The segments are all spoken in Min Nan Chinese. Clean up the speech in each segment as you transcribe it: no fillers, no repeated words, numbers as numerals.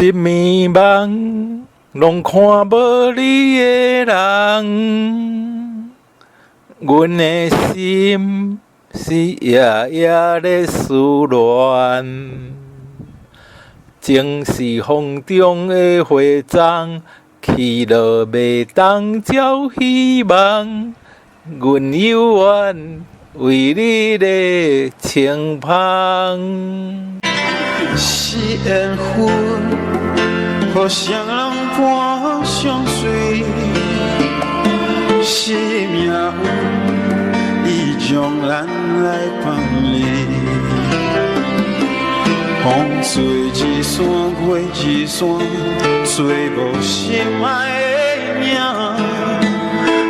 一暝夢攏看無你的人，阮的心是夜夜咧思戀。情是風中的花欉，起落袂當照希望。阮猶原為你咧穿芳。是緣分，予雙人伴相隨；是命運，伊將咱來放離。風吹一山月一山，找無心愛的影，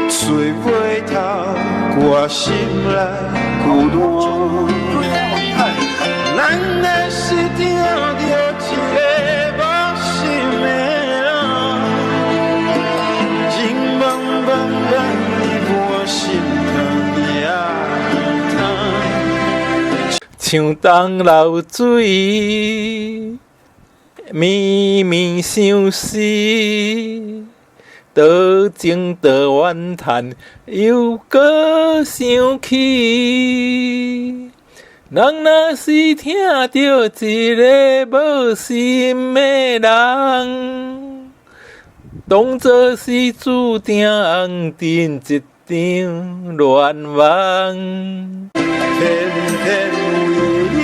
找袂透我心內孤單。咱的是疼著一个無心的人，情茫茫茫，你我心痛也痛。像東流水，綿綿相思，多情多怨嘆，又閣想起。人若是疼著一个無心的人，當作是注定紅塵一場亂夢。偏偏為你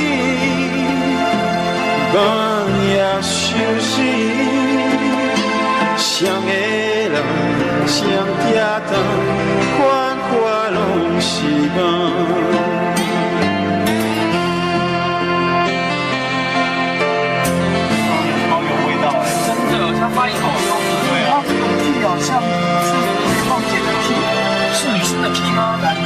半夜相思，誰的人誰疼痛，款款攏是夢。好有味道哎，真的，它發一口，對啊，這個好像是